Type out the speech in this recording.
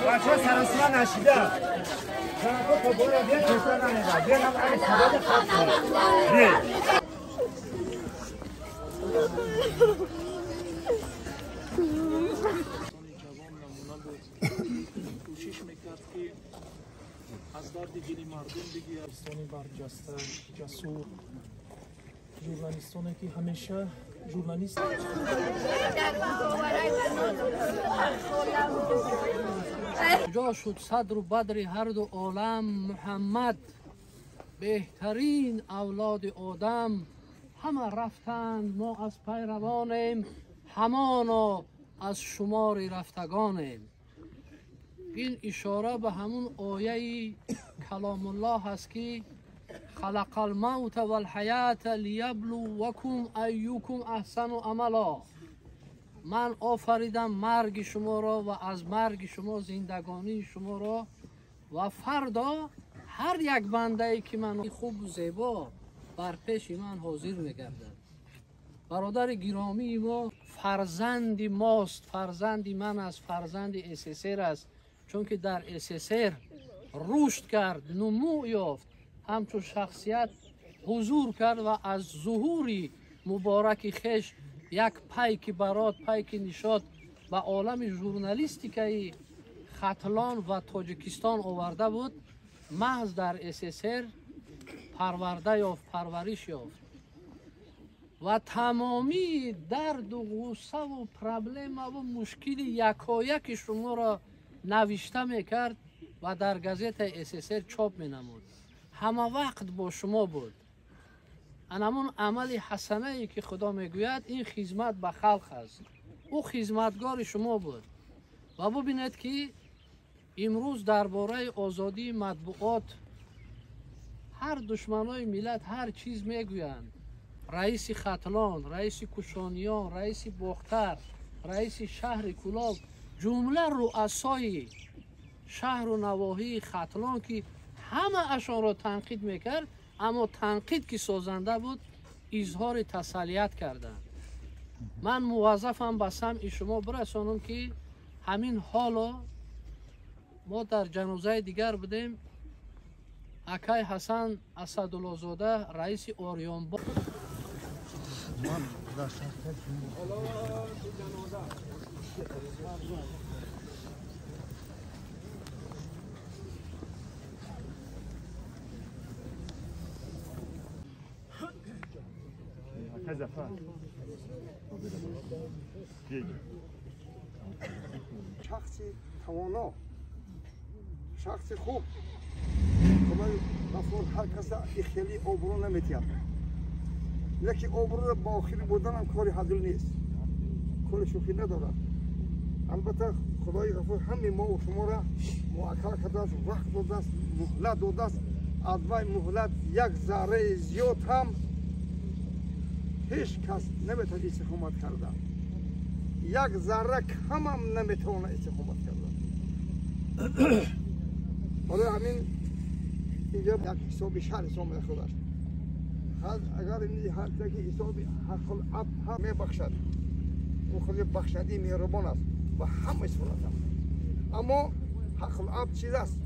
بچه سراسیمه نشیده کوشش میکرد که از درد دل مردم بگیرد. ژورنالیستان برجسته، جسور، ژورنالیستانی که همیشه ژورنالیست جا شد صدر و بدر هر دو عالم، محمد بهترین اولاد آدم. همه رفتند ما از پیروانیم، همانا از شمار رفتگانیم. این اشاره به همون آیه کلام الله هست که خلق الموت والحیات لیبلوکم ایکم احسن عملا. من آفریدم مرگ شما را و از مرگ شما زندگانی شما را، و فردا هر یک بنده ای که من خوب و زیبا بر پیش من حاضر میگردد. برادر گرامی ما فرزند ماست، فرزند من است، فرزند SSR است، چون که در SSR رشد کرد، نمو یافت، همچون شخصیت حضور کرد و از ظهوری مبارک خیش یک پیک برات، پیک نشاد به عالم ژورنالیستیکای ختلان و تاجیکستان آورده بود. محض در SSR پرورده یافت، پرورش یافت و تمامی درد و غصه و پرابلم و مشکل یکایک شما را نوشته میکرد و در گزیت SSR چاپ مینمود. همه وقت با شما بود. انمون عمل حسنه ای که خدا میگوید این خدمت به خلق است، او خدمتگار شما بود. و ببینید که امروز درباره آزادی مطبوعات هر دشمنای ملت هر چیز میگویند. رئیس ختلان، رئیس کشانیان، رئیس باختر، رئیس شهر کولاب، جمله رؤسای شهر و نواحی ختلان که همه اشان را تنقید میکرد، اما تنقید که سازنده بود اظهار تسلیت کردند. من موظفم به سمع شما برسانم که همین حالا ما در جنازه دیگر بودیم، اکای حسن اسداللهزاده رئیس آریان با شخصی توانا، شخص خوب، خدای غفور هر کس خیلی آبرو نمیتید، لیکن آبرو با آخر بودن هم کاری حاضر نیست، کار شوخی ندارد. البته خدای غفور همه ما و شما را موکل کرده است، وقت داده است، مهلت داده است. از وی مهلت یک ذره زیاد هم هیچ کس نمیتونه استقامت کرده، یک ذره کم هم نمیتونه استقامت کرده. برای همین اینجا یک حساب شهر حساب خودش، اگر این هر یک حساب حق العبد هم میبخشد، او خود بخشندی مهربان است و همه صورت هم. اما حق العبد چیز است؟